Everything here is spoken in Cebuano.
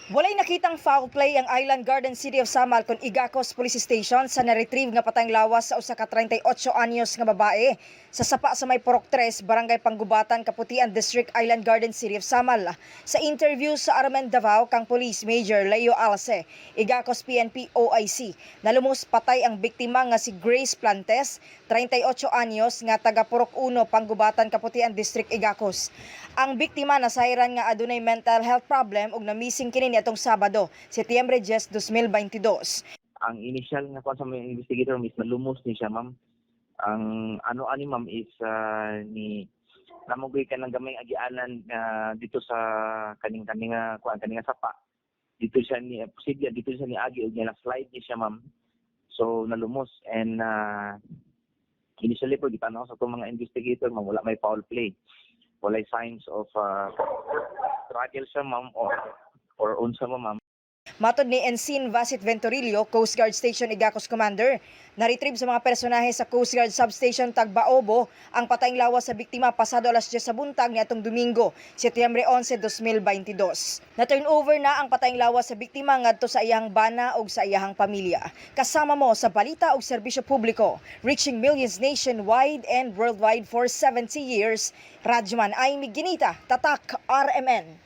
Walay nakitang foul play ang Island Garden City of Samal kon Igacos Police Station sa na-retrieve nga patayng lawas sa usa ka 38 anyos nga babae sa sapa sa may Purok 3, Barangay Panggubatan, Kaputian District, Island Garden City of Samal. Sa interview sa RMN Davao kang Police Major Leo Alce, Igacos PNP OIC, nalumos patay ang biktima nga si Grace Plantes, 38 anyos, nga taga Purok 1, Panggubatan, Kaputian District, Igacos. Ang biktima nasayran nga adunay mental health problem ug na-missing kini niadtong Sabado, Setyembre 10, 2022. Ang initial nga kuan sa mga investigator is nalumos ni siya, ma'am. Ang ano ani, ma'am, is ni namogoy ka ng gamay agianan dito sa kaning kaning nga kuan, kaning nga sapa. Dito siya ni posible dito siya ni agi ug niya slide ni siya, ma'am. So nalumos and initially po gitanaw sa atong mga investigator, ma'am, wala may foul play. Walay signs of struggle siya, ma'am, or unsa mo, ma'am. Matod ni Ensign Vasit Venturillo, Coast Guard Station Igacos Commander, na-retrieve sa mga personahe sa Coast Guard Substation Tagbaobo ang patayng lawas sa biktima pasado alas 10 sa buntag niadtong Domingo, Setyembre 11, 2022. Na-turn over na ang patayng lawas sa biktima ngadto sa iyang bana ug sa iyang pamilya. Kasama mo sa balita ug serbisyo publiko, reaching millions nationwide and worldwide for 70 years. Radyoman Amy Ginita, Tatak RMN.